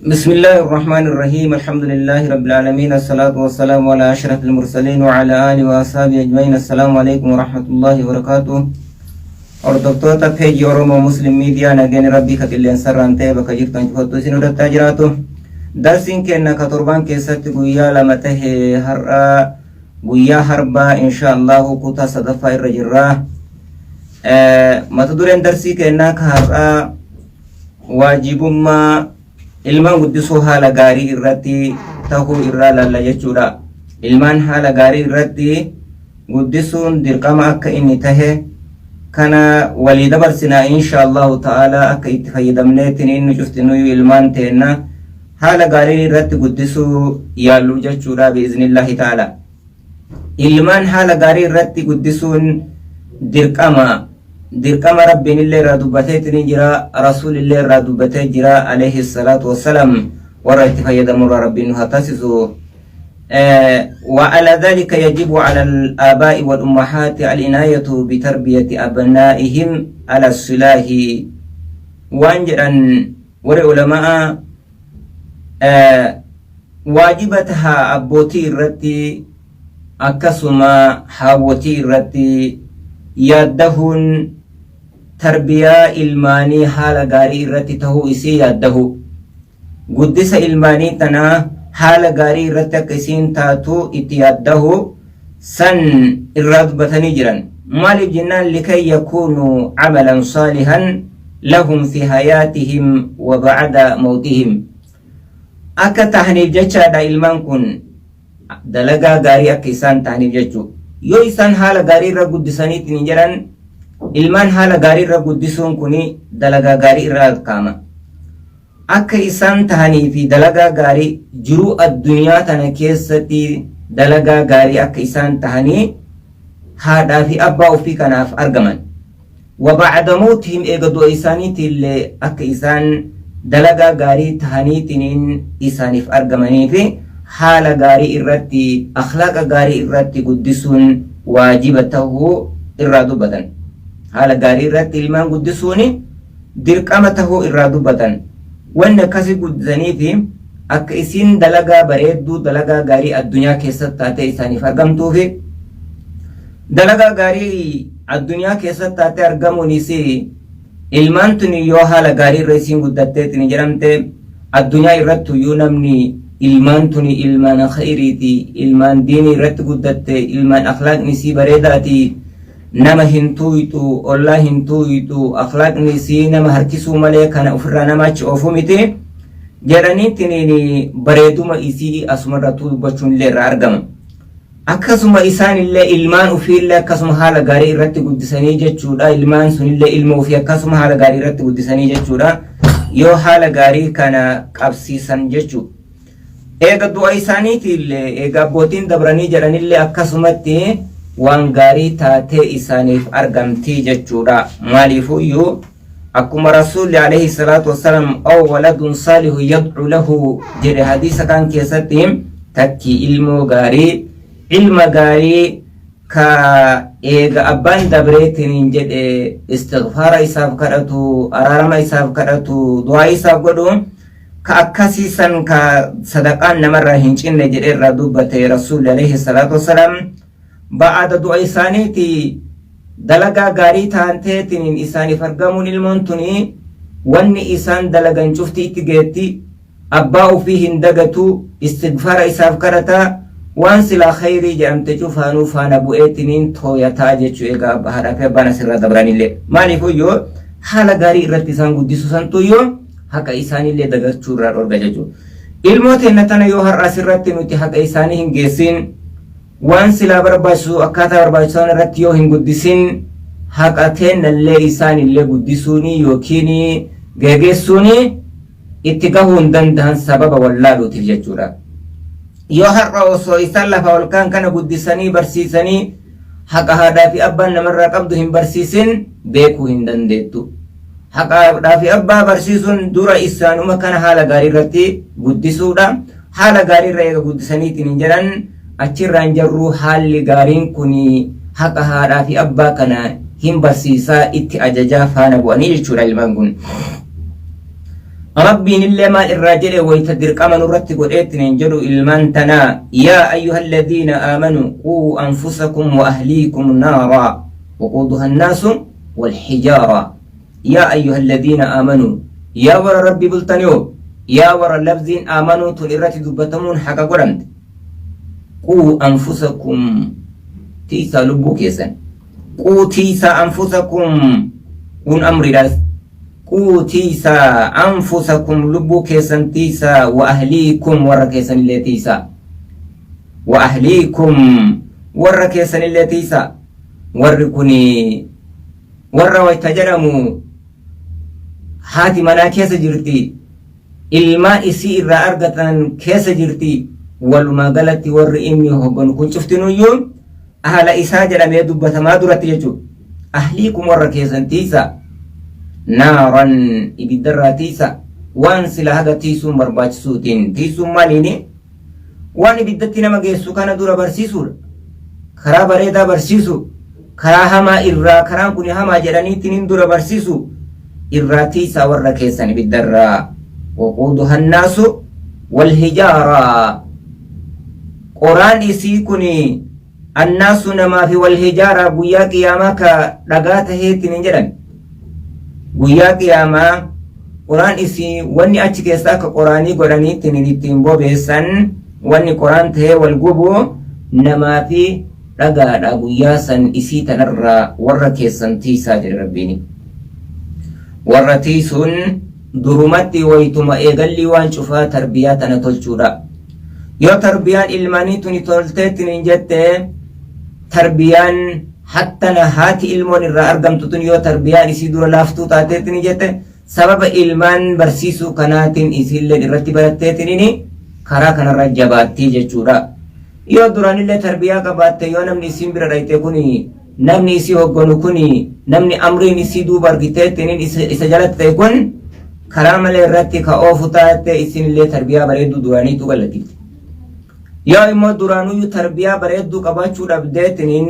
بسم الله الرحمن الرحيم الحمد لله رب العالمين الصلاة والسلام على أشرف المرسلين وعلى آله وأصحابه أجمعين السلام عليكم ورحمة الله وبركاته. Hordoftoota peejii Oromoo Muslim Miidiyaa, nageenya Rabbii ka qilleensarraan ta'e bakka jirtan cufattuu isin hudattaa jiraatu. Darsiin keenya ka torbaan keessatti guyyaa lama tahe har'a guyyaa harbaa insha Allahu kutaa sadaffaa irra jirra. Mata dureen darsii keenyaa ka har'aa waajibummaa ilmaan guddisuu haala gaarii irratti tahuu irraa laalla jechuudha. Ilmaan haala gaarii irratti guddisuun dirqama akka inni tahe kana walii dabarsinaa insha Allahu ta'ala, akka itti fayyadamneetiin inni cuftinuyyuu ilmaan teenna haala gaarii irratti guddisuu yaallu jechuudha bi'iznillaahi ta'ala. Ilmaan haala gaarii irratti guddisuun dirqama. Dirqama Rabbiin illee irraa dubbateetiin jira, Rasuulillee irraa dubbatee jira alayhi salaatu wassalaam. Warra itti fayyadamurraa Rabbiin nu haa taasisu. وعلى ذلك يجب على الآباء والأمهات العناية بتربية أبنائهم على الصلاح. Waan jedhan warri ulamaa, waajiba taha abbootii irratti akkasuma haawwotii irratti yaaddahuun tarbiyaa ilmaanii haala gaarii irratti tahuu isii yaaddahu, guddisa ilmaanii tanaa haala gaarii irratti akka isiin taatu itti yaaddahu san irraa dubbatanii jiran. Maaliif jennaan, likay yakuunuu camalan saalihan lahum fi hayaatihim wa bacda mawtihim akka tahaniif jechaadha. Ilmaan kun dalagaa gaarii akka isaan tahaniif jechuu. Yoo isaan haala gaarii irra guddisaniitiin hin jedhan, ilmaan haala gaarii irra guddisuun kun dalagaa gaarii irra kaama akka isaan tahanii fi dalagaa gaarii jiruu addunyaa tana keessatti dalagaa gaarii akka isaan tahanii haadhaa fi abbaa ofii kanaaf argaman. وبعد موتهم eega du'a isaaniitillee akka isaan dalagaa gaarii tahaniitiin isaaniif argamanii fi haala gaarii irratti, akhlaaqa gaarii irratti guddisuun waajiba tahuu irraa dubbatan. Haala gaarii irratti ilmaan guddisuun dirqama tahuu irraa dubbatan. Wanni akkasii guddisanii fi akka isiin dalagaa bareedduu, dalagaa gaarii addunyaa keessatti taatee isaaniif argamtuu fi dalagaa gaarii addunyaa keessatti taatee argamuunis, ilmaan tuni yoo haala gaarii irra isiin guddatteetiin jedhamte, addunyaa irratti iyyuu namni ilmaan tuni ilmaan khayriiti, ilmaan diinii irratti guddatte, ilmaan akhlaaqni isii bareedaati, nama hin tuuyxu, ollaa hin tuuyxu, akhlaaqni isii nama harkisuu malee kana ofirraa nama achi oofu miti jedhaniitiin bareeduma isii asumarrattuu dubbachuun illee irraa argama. Akkasuma isaan illee ilmaan ofiillee akkasuma haala gaarii irratti guddisanii jechuudha. Ilmaan sunillee ilma ofii akkasuma haala gaarii irratti guddisanii jechuudha. Yoo haala gaarii kana qabsiisan jechuudha. Eega du'a isaaniitiillee, eega abbootiin dabranii jedhanillee, akkasumatti waan gaarii taatee isaaniif argamtii jechuudha. Maaliifuyyuu akkuma Rasuulli alayhi salaatu wasalaam "أو ولد صالح يدعو له" jedhe hadiisa kan keessatti, takki ilmoo gaarii, ilma gaarii ka eega abbaan dabreetiin jedhe istighfaara isaaf kadhatu, araarama isaaf kadhatu, du'aa isaaf godhu, ka akkasiisan ka sadaqaan namarraa hin cinne jedhe irraa dubbate Rasuulli alayhi salaatu wasalaam. Ba'aada du'a isaaniiti dalagaa gaarii taanteetiin isaaniif argamuun, ilmoon tuni wanni isaan dalagan cufti itti geetti, abbaa ofii hin dagatu, istighfaara isaaf kadhata, waan silaa khayrii jedhamte cufaanuu faana bu'eetiniin tooyataa jechuu egaa haadhaa fi abbaan asirraa dabranillee. Maaliifuyyoo haala gaarii irratti isaan guddisu santuyyoo haqa isaaniillee dagachuu irraa dhorga jechuudha. Ilmoo teenna tana yoo har'a asirratti nuti haqa isaanii hin geessin, waan silaa barbaachisu akkaataa barbaachisan irratti yoo hin guddisin, haqa teennallee isaanillee guddisuuni yookiin geegeessuuni itti gahuu hin danda'an sababa wallaaluutiif jechuudha. Yoo har'a osoo isaan lafa ol kaan kana guddisanii barsiisanii haqa haadhaa fi abbaan namarraa qabdu hin barsiisin, beekuu hin dandeettu. Haqa haadhaa fi abbaa barsiisuun dura isaanuma kana haala gaarii irratti guddisuudha. Haala gaarii irra eega guddisaniitiin hin jedhan, achirraan jarruu haalli gaariin kun haqa haadhaa fi abbaa kana hin barsiisaa, itti ajajaa faana bu'anii jechuudha ilmaan kun. Rabbiin illee maal irraa jedhe wayta dirqama nurratti godheettiin hin jedhu ilmaan tanaa? Yaa ayyuha alladhiina aamanuu quu anfusakum wa ahliikum naaraa waquuduha annaasu walhijaara. Yaa ayyuha alladhiina aamanuu, yaa warra Rabbi bultaniyoo, yaa warra lafziin aamanuu tun irratti dubbatamuun haqa godhamte, quu anfusakum, tiisaa lubbuu keessan, quu tiisaa, anfusakum kun amriidhaas, quu tiisaa, anfusakum lubbuu keessan tiisaa, wa ahliikum warra keessanillee tiisaa, wa ahliikum warra keessanillee tiisaa. Warri kun warra wayta jedhamu haati manaa keessa jirti, ilmaan isii irraa argatan keessa jirti, walumaa galatti warri inni hogganu kun cuftinuyyuu ahla isaa jedhamee dubbatamaa duratti jechuudha. Ahliikum warra keessan tiisa, naaran ibiddarraa tiisa, waan sila haga tiisuun barbaachisuutiin. Tiisuun maaliini? Waan ibiddatti nama geessu kana dura barsiisuudha. Karaa bareedaa barsiisu, karaa hamaa irraa, karaan kun hamaa jedhaniitiin hin dura barsiisu, irraa tiisaa warra keessan ibiddarraa. Waquuduha annaasu wal hijaaraa, qoraan isii kun annaasu namaa fi wal hijaaraa, guyyaa qiyaamaa ka dhagaa taheetiin hin jedhan. Guyyaa qiyaamaa qoraan isii wanni achi keessa akka qoraanii godhaniitiin ittiin bobeessan, wanni qoraan tahee wal gubu namaa fi dhagaadha. Guyyaa san isii tanarraa warra keessan tiisaa jedhe Rabbiini. Warra tiisuun durumatti waytuma eegallii waan cufaa tarbiyaa tana tolchuudha. Yoo tarbiyaan ilmaanii tuni tolteettiin hin jette, tarbiyaan hattana haati ilmoon irraa argamtu tun yoo tarbiyaan isii dura laaftuu taateettiin hin jette, sababa ilmaan barsiisuu kanaatiin isiilleen irratti baratteetiin karaa kanarra jabaattii jechuudha. Yoo duraanillee tarbiyaa qabaatte, yoo namni isiin bira dhayxe kuni, namni isii hogganu kuni, namni amriin isii duuba argiteettiin isa jalatti ta'e kun karaa malee irratti ka oofu taate, isinillee tarbiyaa bareedduu duraaniitu gallatifte. Yoo immoo duraanuyyuu tarbiyaa bareedduu qabaachuu dhabdeetiin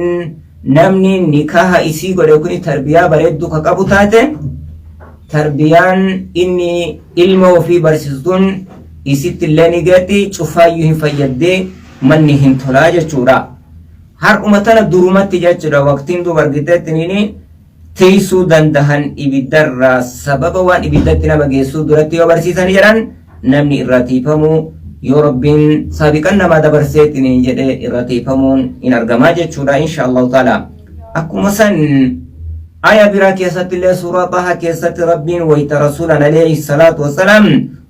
namni nikaha isii godhe kuni tarbiyaa bareedduu ka qabu taate, tarbiyaan inni ilma ofii barsiisu tun isitti illee ni geetti, cufaayyuu hin fayyadde, manni hin tolaa jechuudha. Har'uma tana durumatti jechuudha, waqtiin duuba argiteettiniin tiisuu dandahan ibiddarraa, sababa waan ibiddatti nama geessuu duratti yoo barsiisanii jedhan namni irraa tiifamuu, yoo Rabbiin saabiqan namaa dabarseettiniin jedhe irra tiifamuun hin argamaa jechuudha, insha Allahu ta'ala. Akkuma san aya biraa keessatti illee, suuraa Xaha keessatti, Rabbiin wayta rasuulan alayhi salaatu wassalaam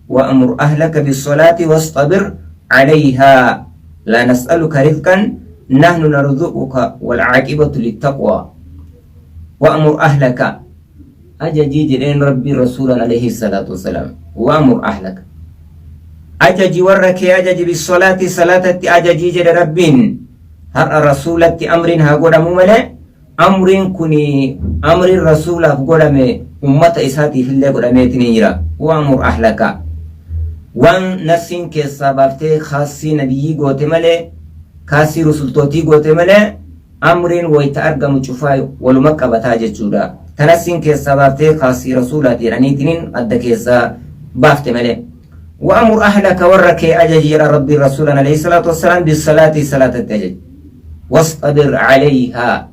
wa'mur ahlaka bis-salaati wasxabir alayhaa laa nas'aluka rizqan nahnu narzuquka wal aaqibatu littaqwa. Wa'mur ahlaka, ajajii jedheen Rabbiin rasuulan alayhi salaatu wassalaam, wa'mur ahlaka, ajaji warra kee, ajaji, bis-salaati salaatatti ajajii jedhe Rabbiin. Har'a rasuulatti amriin haa godhamuu malee, amriin kun amriin rasuulaaf godhame ummata isaatiif illee godhameetiin hin jira. Wa'mur ahlaka, waan nafsiin keessaa baaftee kaassii nabiyyii goote malee, kaassii rusultootii goote malee, amriin wayta argamu cufaa waluma qabataa jechuudha. Tanassiin keessaa baaftee kaassii rasuulaati jedhaniitiin adda keessaa baafte malee. Wa'mur ahlaka, warra kee ajaji jedha Rabbiin rasuulan alayhi salaatu wassalaam, bissalaatii salaatatti ajaji. Wasxabir calayhaa,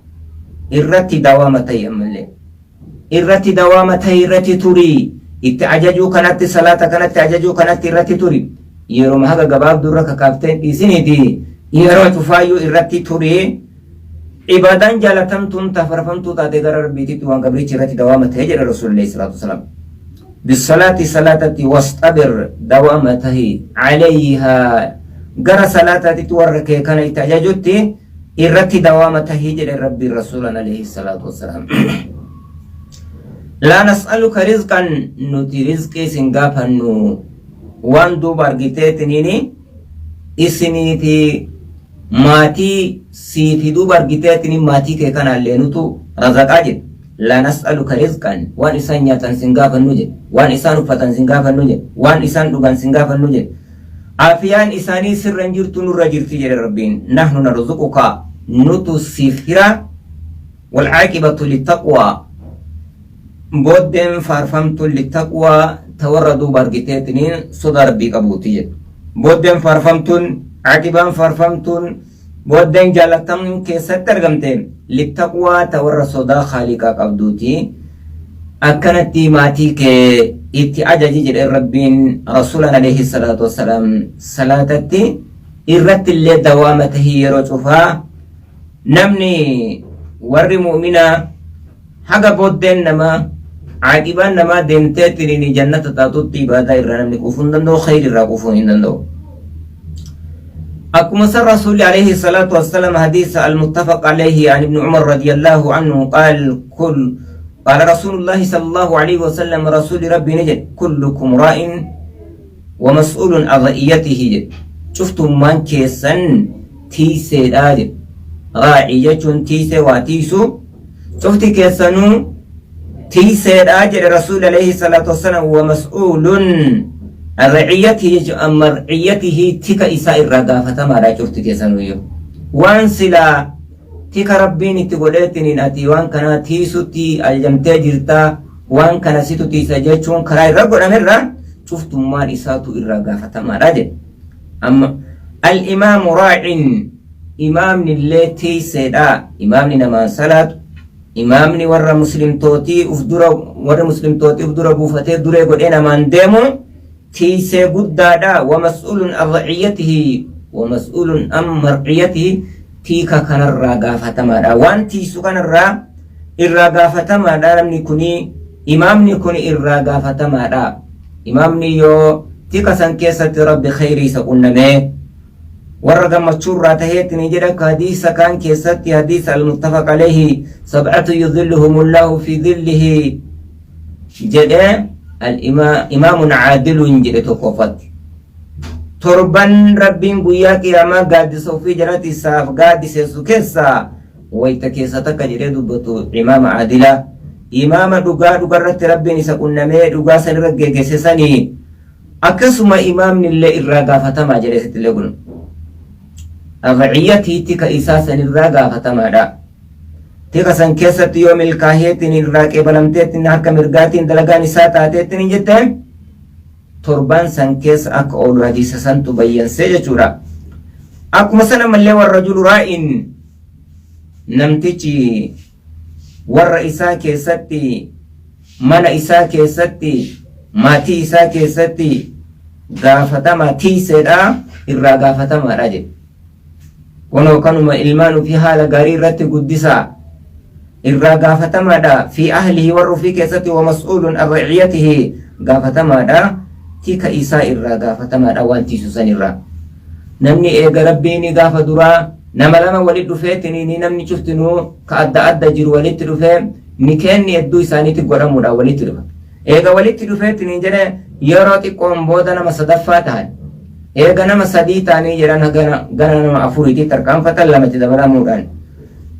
irratti dawaama ta'i, ammallee irratti dawaama ta'i, irratti turi, itti ajajuu kanatti, salaata kanatti ajajuu kanatti irratti turi. Yeroo haga gabaabduu irra kakaafteen dhiisiniiti, yeroo cufaayyuu irratti turi. Ibaadaan jaalatamtuun tafarfamtuu taate gara Rabbiititti waan gabrichi irratti dawaama ta'e jedha rasuulli alayhi salaatu wasalaam. Bisalaati salaatatti, wasxabir dawaama tahi, calayhaa gara salaataatitti warra kee kana itti ajajutti irratti dawaama tahii jedhe Rabbiin rasuulan alayhi salaatu wassalaam. Laa nas'aluka rizqan, nuti rizqii isin gaafannu, waan duuba argiteetiniini isinii fi maatii siifi duuba argiteetiniin maatii kee kanaallee nutu razaqaa jedhe. Laa nas'aluka rizqan, waan isaan nyaatan sin gaafannu jedhe, waan isaan uffatan sin gaafannu jedhe, waan isaan dhugan sin gaafannu jedhe. Afiyaan isaanii sirra hin jirtu, nurra jirti jedhe Rabbiin. Nahnu narzuquka, nutu siif hira, walcaaqibatu littaqwaa, booddeen faarfamtu littaqwaa Ta warra duuba argiteetiniin sodaa Rabbii qabuuti jedhe. Booddeen faarfamtuun, aqibaan faarfamtuun, booddeen jaalatamni keessatti argamte littaqwaa ta warra sodaa Khaaliqaa qabduuti. Akkanatti maatii kee itti ajaji jedheen Rabbiin Rasuulaan alayhi salaatu wassalaam salaatatti irratti illee dawaama tahii yeroo cufaa namni warri mu'minaa Haga booddeen namaa, aaqibaan namaa deemteetiniin jannata taatutti ibaadaa irraa namni quufuu hin danda'u, khayri irraa quufuu hin danda'u. Akkuma san Rasuulli alayhi salaatu wassalaam hadiisa al-muttafaq alayhi an ibn Umar radiyallahu anhu qaal kul qaala Rasuulullahi sallallahu alayhi wasallam Rasuulli Rabbii ni jedhe kullukum raa'in wa mas'uulun an ra'iyyatihi jedhe cuftummaan keessan tiiseedha jedhe raa'ii jechuun tiisee waa tiisuu Cufti keessanuu tiyseedha jedhe Rasuulli alayhi salaatu wassalaam wa mas'uulun an ra'iyyatihi jechuun an mar'iyyatihi tika isaa irraa gaafatamaadha cufti keessanuyyuu. Waan silaa tika Rabbiin itti godheetiniin ati waan kanaa tiisutti ajajamtee jirtaa waan kana situ tiisa jechuun karaa irra godhamerra cuftummaan isaatu irraa gaafatamaadha jedhe. Amma al-imaamu raa'in Imaamni illee tiiyseedha. Imaamni namaan salaatu, imaamni warra muslimtootii uf dura warra muslimtootii uf dura buufatee duree godhee namaan deemu tiiysee guddaadha. Wa mas'uulun an ra'iyyatihi wa mas'uulun an mar'iyyatihi tiika kanarraa gaafatamaadha. Waan tiiysu kanarraa irraa gaafatamaadha namni kuni imaamni kuni irraa gaafatamaadha. Imaamni yoo tika san keessatti Rabbi kheyrii isa qunnamee warra gammachuu irraa taheetti ni jedha akka hadiisa kaan keessatti hadiisa al-muttafaq alayhi sab'atu yudhilluhumullahu fi dhillihi jedhe al-imaamun caadilun jedhe tokkoffatti. Torban Rabbiin guyyaa qiyaamaa gaaddisa ofii jalatti isaaf gaaddiseessu keessaa wayta keessa takka jedhee dubbatu imaama caadilaa. Imaama dhugaa dhugarratti Rabbiin isa qunnamee dhugaa sanirra geegesse sanii Akkasuma imaamnillee irraa gaafatamaa jedhe asittillee kun. Raciyyatii tika isaa sanirraa gaafatamaadha. Tika san keessatti yoo milkaaheetiin irraa qeebalamteetiin harka mirgaatiin dalagaan isaa taateettiin hin jette torban san keessa akka oolu hadiisa santu bayyansee jechuudha. Akkuma sana mallee warra rajulu raa'in namtichi warra isaa keessatti mana isaa keessatti, maatii isaa keessatti gaafatama tiiseedha irraa gaafatamaadha jedhe. Kunoo kanuma ilmaan ofii haala gaarii irratti guddisaa irraa gaafatamaadha fi ahlihi warra ofii keessatti wa mas'uulun an ra'iyatihi gaafatamaadha tika isaa irraa gaafatamaadha waan tiisu san irraa. Namni eega Rabbiin gaafa duraa nama lama walitti dhufeetiniin namni cuftinuu ka adda adda jiru walitti dhufee nikeenni hedduu isaaniitti godhamuudhaan walitti dhufa. Eega walitti dhufeetiniin jedhe yeroo xiqqoon booda nama sadaffaa ta'an. Eega nama sadii ta'anii jedhan gara nama afuriitti tarkaanfatan lamatti dabalamuudhaan.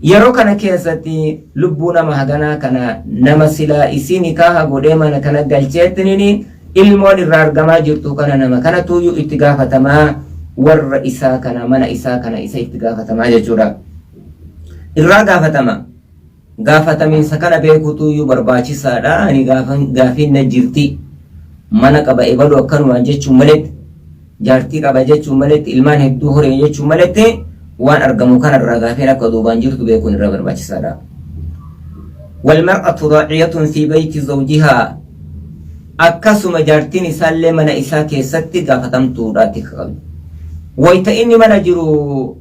Yeroo kana keessatti lubbuu nama haganaa kana nama silaa isii nikaaha godhee mana kana galcheettiniin ilmoon irraa argamaa jirtu kana nama kanatuyyuu itti gaafatamaa warra isaa kana mana isaa kana isa itti gaafatamaa jechuudha. Irraa gaafatama. Gaafatamiinsa kana beekuutuyyuu barbaachisaadha. Ani gaafiin na jirti. Mana qaba ebalu akkanumaan jechuun maletti, jaartii qaba jechuun maletti, ilmaan hedduu horee jechuun maletti waan argamu kanarraa gaafiin akka duubaan jirtu beekuun irraa barbaachisaadha. Walmar'atu raaciyatun fi bayti zawjihaa akkasuma jaartiin isaallee mana isaa keessatti gaafatamtuudha tika qabdi. Wayta inni mana jiru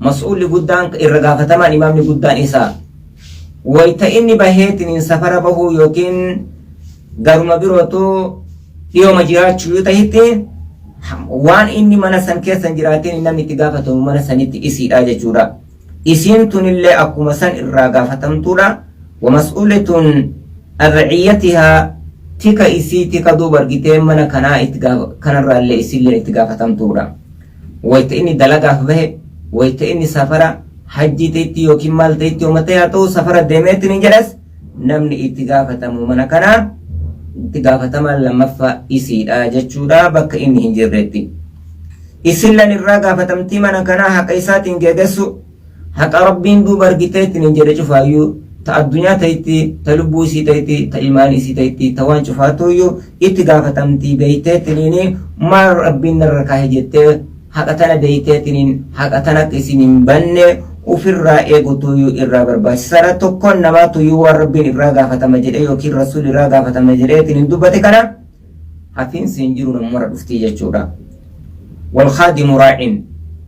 Mas'uulli guddaan irra gaafatamaan imaamni guddaan isa. Wayta inni baheetiniin safara bahuu yookiin garuma birootu dhiyooma jiraachuu yoo tahitti waan inni mana san keessa hin jiraatin namni itti gaafatamu mana sanitti isiidha jechuudha. Isiin tunillee akkuma san irraa gaafatamtuudha. Wa mas'uulatun an ra'iyyatihaa tika isii tika duuba argitee mana kanaa itti kanarraallee isiillee itti gaafatamtuudha. Wayta inni dalagaaf bahe, wayta inni safara hajjii ta'etti yookiin maal ta'etti yooma ta'e haa ta'u safara deemeetti ni jedhas namni itti gaafatamu mana kanaa itti gaafatamaan lammaffaa isiidha jechuudha bakka inni hin jirretti. Isillan irraa gaafatamtii mana kanaa haqa isaatiin geegessu haqa Rabbiin duuba argiteetti ni jedhe cufaayyuu Ta addunyaa ta'itti, ta lubbuu isii ta'itti, ta ilmaan isii ta'itti, ta waan cufaatuyyuu itti gaafatamtii beeyteetiniin maal Rabbiin narra kaahe jettee haqa tana beeyteetiniin haqa tana akka isin hin banne ufirraa eegutuyyuu irraa barbaachisaadha. Tokkoon namaatuyyuu waan Rabbiin irraa gaafatama jedhee yookiin Rasuulli irraa gaafatama jedheetiin dubbate kana hafiinsi hin jiru, namumara dhuftii jechuudha. Walkaadimu raa'in,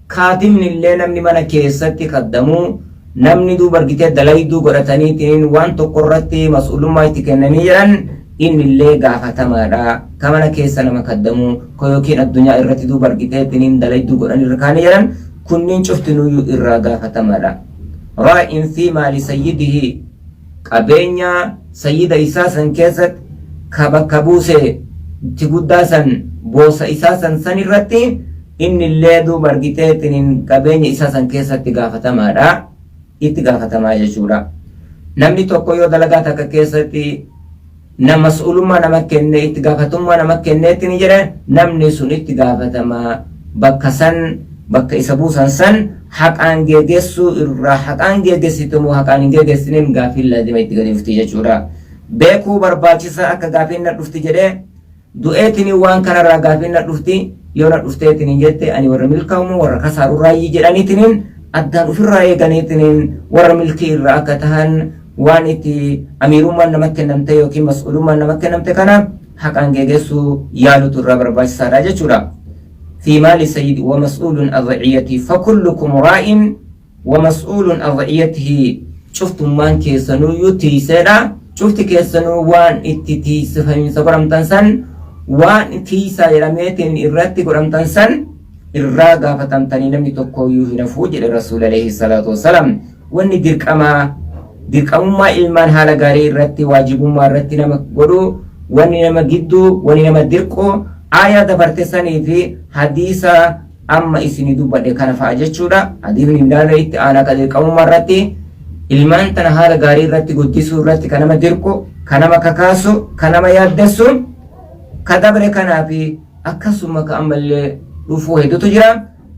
kaadimni illee namni mana keessatti kaddamuu, namni duuba argitee dalayduu godhataniitiin waan tokko irratti mas'uulummaa itti kennanii jedhan, inni illee gaafatamaadha. Ka mana keessa nama kaddamuu ka yookiin addunyaa irratti duuba argiteetiin dalayduu godhan irra kaanii jedhan, kunniin cuftinuyyuu irraa gaafatamaadha. Raa'in fi maali sayyidihi, qabeenya sayyida isaa san keessatti ka bakka buuse itti guddaa san, boosa isaa san san irratti inni illee duuba argiteetiin qabeenya isaa san keessatti gaafatamaadha. Itti gaafatamaa jechuudha. Namni tokko yoo dalagaa takka keessatti nama mas'uulummaa nama kenne, itti gaafatamummaa nama kenneetti ni jedhe, namni sun itti gaafatamaa bakka san, bakka isa buusan san haqaan geegessuu irraa, haqaan geegessite moo haqaan hin geegessineen gaafiin laazima itti gadi dhufti jechuudha. Beekuu barbaachisa akka gaafiin na dhufti jedhee du'eetini waan kanarraa gaafiin na dhufti yoo na dhufteetiniin jette, ani warra milkaa'umoo warra kasaarurraayyii jedhaniitiniin addaan ofirraa eeganiitiniin warra milkii irraa akka tahan, waan itti amiirummaan nama kennamte yookiin mas'uulummaan nama kennamte kana haqaan geegessuu yaalutu irraa barbaachisaadha jechuudha. في مال سيد ومسؤول عن رعيته، فكلكم راع ومسؤول عن رعيته. Cuftummaan keessanuu tiiseedha. Cufti keessanuu waan itti tiisifamiinsa godhamtan san, waan tiisaa jedhameetiin irratti godhamtan san irraa gaafatamtanii, namni tokkoyyuu hin hafuu jedhe Rasuul alayhi salaatu wassalaam. Wanni dirqamaa, dirqamummaa ilmaan haala gaarii irratti waajibummaa irratti nama godhu, wanni nama gidduu, wanni nama dirqu aayaa dabarte sanii fi hadiisa amma isinii dubbadhe kana fa'a jechuudha. Hadiisni hin itti aanaa ka dirqamummaa irratti ilmaan tana haala gaarii irratti guddisuu irratti ka nama dirqu, ka nama kakaasu, ka nama yaaddessu ka dabre kanaa fi akkasuma ka ammallee dhufuu hedduutu jira.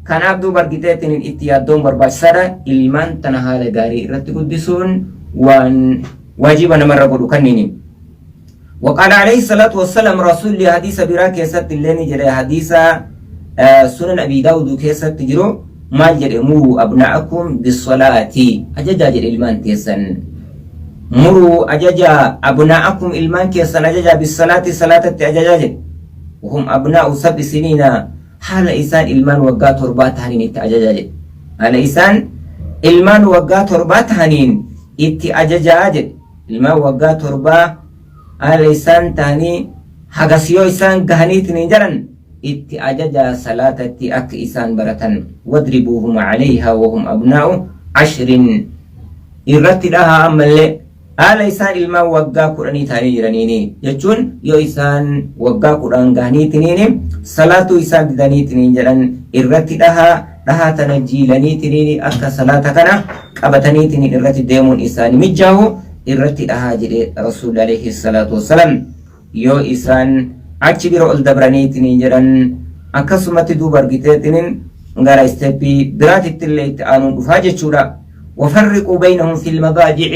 Kanaaf duuba argiteetiin itti yaaddoon barbaachisaadha. Ilmaan tana haala gaarii irratti guddisuun waan waajiba namarra godhu kanniini. وقال عليه الصلاة والسلام، رسول حديث برا كيست اللي جرى، حديث سنن أبي داود كيست جرو، maal jedhe? مروا أبناءكم بالصلاة، أججا jedhe ilmaan teessan. مروا أججا، أبناءكم ilmaan keessan أججا، بالصلاة صلاة أججا jedhe. وهم أبناء 7 سنين، haala isaan ilmaan waggaa 7 tahaniin itti ajajaa jedhe. Haala isaan ilmaan waggaa 7 tahaniin itti ajajaa jedhe. Ilmaan waggaa 7 haala isaan tahanii, hagas yoo isaan gahaniitiin hin jedhan, itti ajajaa salaatatti akka isaan baratan. واضربوهم عليها وهم أبناء 10، irratti dhahaa ammallee haala isaan ilmaan waggaa 10 ta'anii jiraniini jechuun, yoo isaan waggaa 10 gahaniitiniini salaatuu isaan didaniitiniin jedhan, irratti dhahaa. Dhahaa tana jiilaniitiniini akka salaata kana qabataniitiniin irratti deemuun isaanii mijjaahu irratti dhahaa jedhe Rasuul alayhi salaatu wassalaam. Yoo isaan achi bira ol dabraniitiniin jedhan, akkasumatti duuba argiteetiniin gara isteeppii biraatitti illee itti aanuun dhufaa jechuudha. وفرقوا بينهم في المضاجع،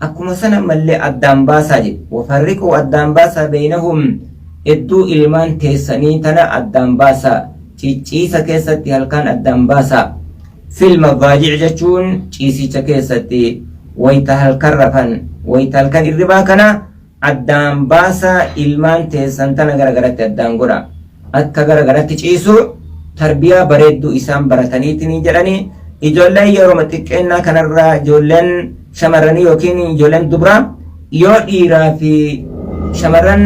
akkuma sana mallee addaan baasaa jedhe. وفرقوا addaan baasaa، بينهم idduu ilmaan teessanii tana addaan baasaa, cicciisa keessatti halkan addaan baasaa. في المضاجع jechuun ciisicha keessatti, wayta halkan rafan, wayta halkan irribaa kana addaan baasaa. Ilmaan teessan tana gara garatti addaan godha, akka gara garatti ciisu tarbiyaa bareedduu isaan barataniitiin jedhanii. Ijoolleen yeroo xiqqeennaa kanarraa, ijoolleen shamarranii yookiin ijoolleen dubraa, yoo dhiiraa fi shamarran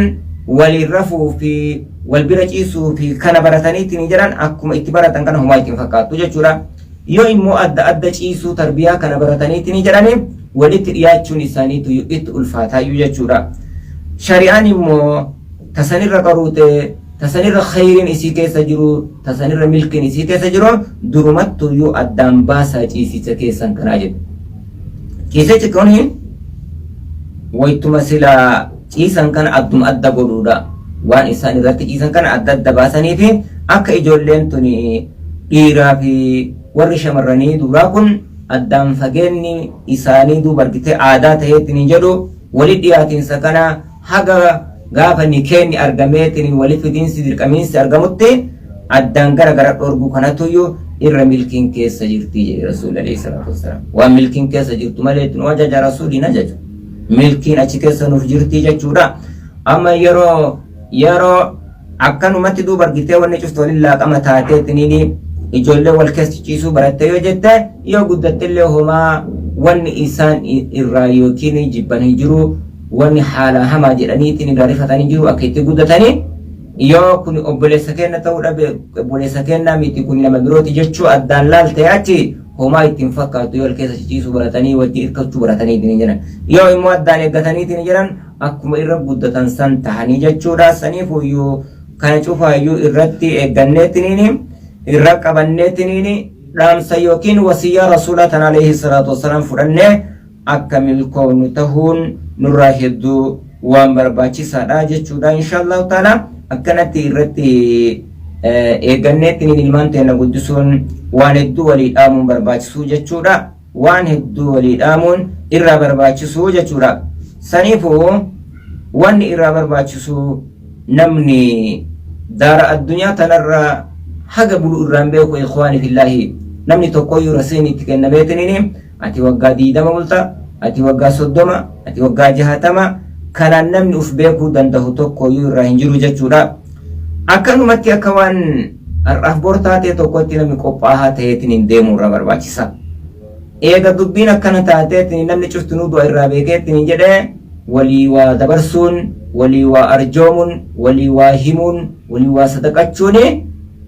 waliin rafuu fi wal bira ciisuu fi kana barataniitiin jedhan, akkuma itti baratan kana homaa ittiin fakkaattu jechuudha. Yoo immoo adda adda ciisuu tarbiyaa kana barataniitiin jedhanii, walitti dhiyaachuun isaaniitu itti ulfaataayyuu jechuudha. Shari'aan immoo tasanirra qaruute, tasanirra khayriin isii keessa jiru, tasanirra milkiin isii keessa jiru, durumattuyyuu addaan baasaa ciisicha keessan kanaa jedhu. Ciisichi kun waytuma silaa ciisan kana adduma adda godhuudha. Waan isaan irratti ciisan kana adda adda baasanii fi akka ijoolleen tuni dhiiraa fi warri shamarranii duraa kun Addaan fageenni isaanii duuba argitee aadaa taheetiin jedhu wali dhiyaatiinsa kana haga gaafa nikeenni argameetiin wali fidiinsi dirqamiinsi argamutti addaan gara gara dhorguu kanatuyyuu irra milkiin keessa jirti jedhe Rasuulli alayhi salaatu wassalaam. Waan milkiin keessa jirtu malee itti nu ajaja Rasuulli hin ajaju. Milkiin achi keessa nuuf jirti jechuudha. Amma yeroo yeroo Akkanumatti duuba argitee wanni cufti waliin laaqama taateetiniin ijoollee wal keessa ciciisuu baratte yoo jette, yoo guddattellee homaa wanni isaan irraa yookiin jibban hin jiru, wanni haala hamaa jedhaniitiin irraa rifatan hin jiru akka itti guddatanii. Yoo kun obboleessa keenna ta'uu dhabe, obboleessa keennaa miti, kun nama birooti jechuu addaan laalte, achi homaa itti hin fakkaatu yoo wal keessa ciciisuu baratanii wajjin hirkachuu barataniitiin jiran. Yoo immoo addaan eeggataniitiin jiran, akkuma irra guddatan san tahanii jechuudha. Saniifuyyuu kana cufaayyuu irratti eegganneetiniin irra qabanneetiniin dhaamsa yookiin wasiyyaa Rasuulaa tan alayhi salaatu wassalaam fudhannee akka milkoofnu tahuun nurraa hedduu waan barbaachisaadha jechuudha. Inshaallahu ta'ala akkanatti irratti eegganneetiniin ilmaan teenna guddisuun waan hedduu walii dhaamuun barbaachisuu jechuudha. Waan hedduu walii dhaamuun irraa barbaachisuu jechuudha. Saniifuu wanni irraa barbaachisu, namni daara addunyaa tanarra haga bulu irraan beeku. Ikhwaani fillaahi, namni tokkoyyuu rasiin itti kennameetiniin ati waggaa 20 bulta, ati waggaa 30, ati waggaa 60, kanaan namni uf beekuu dandahu tokkoyyuu irraa hin jiru jechuudha. Akkanumatti akka waan har'aaf bor taatee tokkotti namni qophaahaa ta'eetiin hin deemuu irraa barbaachisa. Eega dubbiin akkana taateetiin namni cuftinuu du'a irraa beekeetiin hin jedhee, walii waa dabarsuun, walii waa arjoomuun, walii waa himuun, walii waa sadaqachuun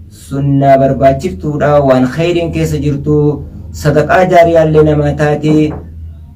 sunnaa barbaachiftuudha, waan kheyriin keessa jirtu, sadaqaa jaariyaallee namaa taati.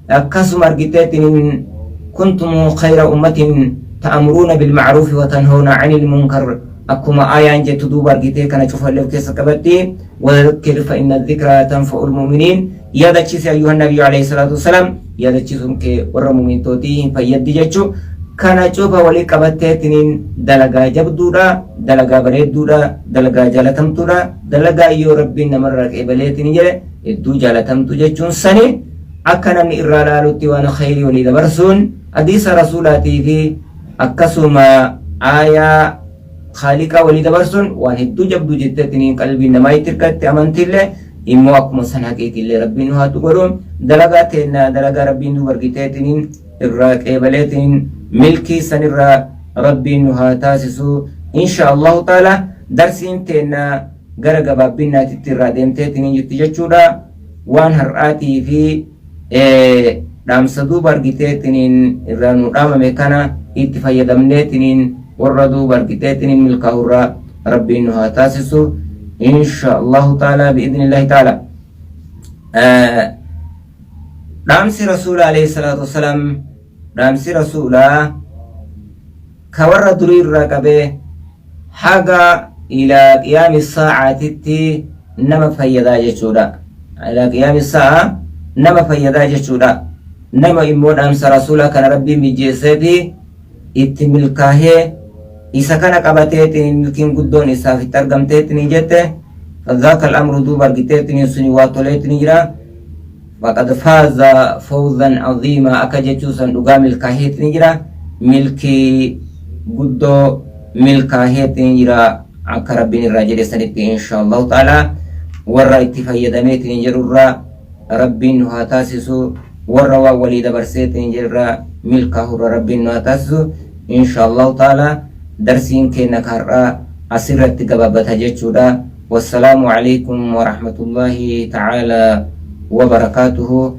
Akkasuma argiteetiin kuntum khayra ummatin ta'amuruuna bilma'ruufi wa tanhawna 'anil munkar akkuma aayaan jettu duuba argitee kana cufallee of keessa qabatti. Wadhakkir fa inna dhikraa tanfa'ul mu'miniin, yaadachiisi ayyuhan nabiyyu alayhi salaatu wassalaam, yaadachiisuun kee warra mu'mintootii hin fayyaddi jechu. Kana cufa walii qabatteetiniin dalagaa jabduudha, dalagaa bareedduudha, dalagaa jaalatamtuudha, dalagaa yoo Rabbiin namarraa qeebaleetiin jedhe hedduu jaalatamtu jechuun. Sani akka namni irraa laalutti waan khayrii walii dabarsuun hadiisa Rasuulaatii fi akkasuma aayaa Khaaliqaa walii dabarsuun waan hedduu jabduu jetteettiniin qalbiin namaa itti hirkatte, amantiillee immoo akkuma san haqiiqiillee. Rabbiin nu haatu godhu dalagaa teenna dalagaa Rabbiin duuba argiteetiniin irraa qeebaleetiniin milkii sanirraa Rabbiin nu haa taasisu insha Allahu ta'ala. Darsiin teenna gara gabaabbinnaatitti irraa deemteetiniin jirti jechuudha. Waan har'aatii fi dhaamsa duuba argiteetiniin irraa nu dhaamame kana itti fayyadamneetiniin warra duuba argiteetiniin milkaa'urraa Rabbiin nu haa taasisu insha Allahu ta'ala, bi'idhnillahi ta'ala. Dhaamsi Rasuula alayhi salaatu wassalaam, dhaamsi Rasuulaa ka warra durii irraa qabee haga ilaa qiyaami sa'aatitti nama fayyadaa jechuudha. Ilaa qiyaami sa'a nama fayyadaa jechuudha. Nama immoo dhaamsa Rasuulaa kana Rabbiin mijjeessee fi itti milkaahee isa kana qabateetiin milkiin guddoon isaaf itti argamteetiin jette, fadhaaka al'amru duuba argiteetiin suni waa toleetiin jira. Faqad faaza fawzan aziimaa akka jechuu san dhugaa milkaaheetiin jira. Milkii guddoo milkaaheetiin jira akka Rabbiin irraa jedhe sanitti insha Allahu ta'ala. Warra itti fayyadameetiin jedhurraa Rabbiin nu haa taasisu. Warra waan walii dabarseetiin jedhurraa milkaahurra Rabbiin nu haa taasisu insha Allahu ta'ala. Darsiin keenya har'aa asirratti gabaabata jechuudha. Wassalaamu alaikum warahmatullahi ta'ala wabarakaatuhu.